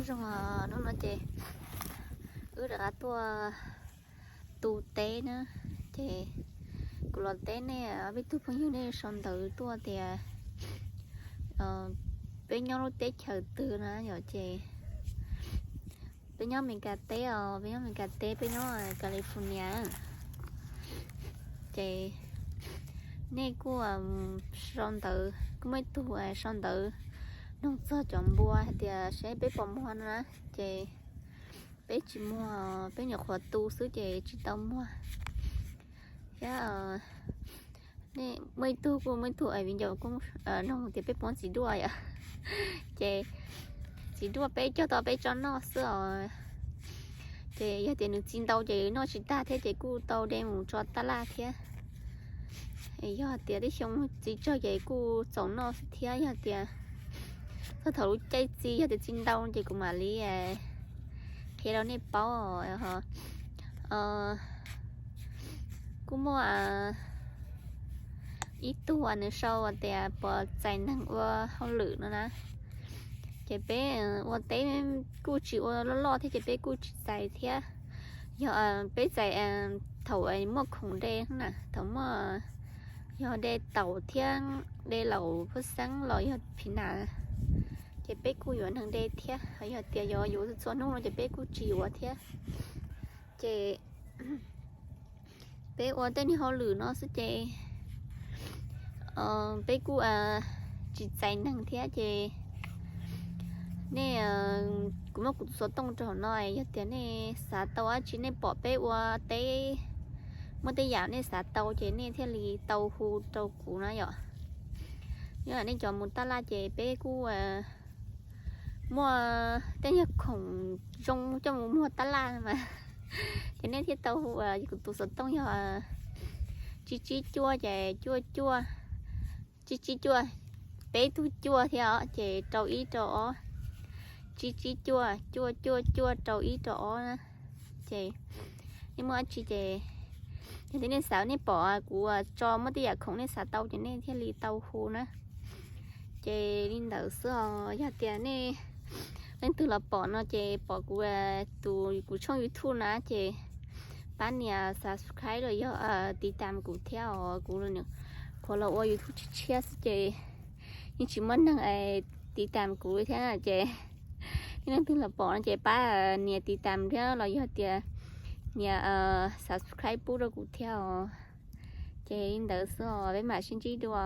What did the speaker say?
Zoo, hnub no ces wb rov qab tuaj tu teb na, ces kuv los teb nej, peb tug phooj ywg nej sau ntawv tuaj tias peb nyob lub teb chaws twg na yom, ces peb nyob Amelikas teb os, peb nyob Amelikas teb, peb nyob California. Ces nej kuj sau ntawv, kuj muaj ib tug sau ntawv nug txog cov npua hais tias saib peb puas muag no na, ces peb tsis muag, peb nyuam qhuav tu xwb ces tsis tau muag. Thiab muaj ib tug kuj muaj ib tug viv ncaus kuj nug tias peb puas muag txiv duaj yom. Ces txiv duaj peb cog tau peb tsob noj xwb os. Ces yog tias nws txi ntau ces noj tsis tag thiab ces kuj tau de mus tso taj laj thiab. Yog tias tej xyoo txiv tsawg ces kuj txaus noj xwb thiab, yog tias txog thaum lub caij txi yog tias txi ntau ces kuv mam li qhia rau nej paub. Kuj muaj ib tug nws sau tias puas txais neeg ua hauj lwm no na. Ces peb ua teb kuj tsis ua loj loj thiab ces peb kuj tsis txais thiab. Yog peb txais thaum muaj khoom de na, thaum muaj, yog de taum thiab de laum phab xeeb los yog phim nas, ces peb kuj yuav neeg de thiab. Yog tias yuav yuav txhua hnub no ces peb kuj tsis yuav thiab. Ces peb ua tej niag hauj lwm no xwb ces peb kuj tsis txais neeg thiab ces nej, kuv muab kuv tus xov tooj rau hauv no, yog tias nej xav tau dab tsi nej pom peb ua teb, muaj tej yam nej xav tau ces nej thiaj li tau hu rau kuv na yom. Yog nej cov mus taj laj ces peb kuj muaj tej yog khoom zoo coj mus muag taj laj mas, ces nej thiaj tau hu kuv tus xov tooj yog tsib tsib cuaj ces cuaj cuaj, tsib tsib cuaj, peb tug cuaj thiab os, ces rau ib rau ob, tsib tsib cuaj cuaj cuaj cuaj rau ib rau ob na. Ces nej muaj dab tsi ces yog tias nej xav, nej pom kuv tso muaj tej yam khoom nej xav tau ces nej thiaj li tau hu na. Ces li ntawd xwb os. Yog tias nej leej twg los pom no ces pom kuv tus, kuv tshooj YouTube na ces pab nias subscribe los yog tiv tam kuv thiab os. Kuv qhuav los ua YouTube tshiab tshiab xwb ces yeej tsis muaj neeg tiv tam kuv thiab na ces nej leej twg los pom no ces pab nias tiv tam thiab los yog tias nias subscribe pub rau kuv thiab os. Ces li ntawd xwb os, peb mam sib ntsib dua.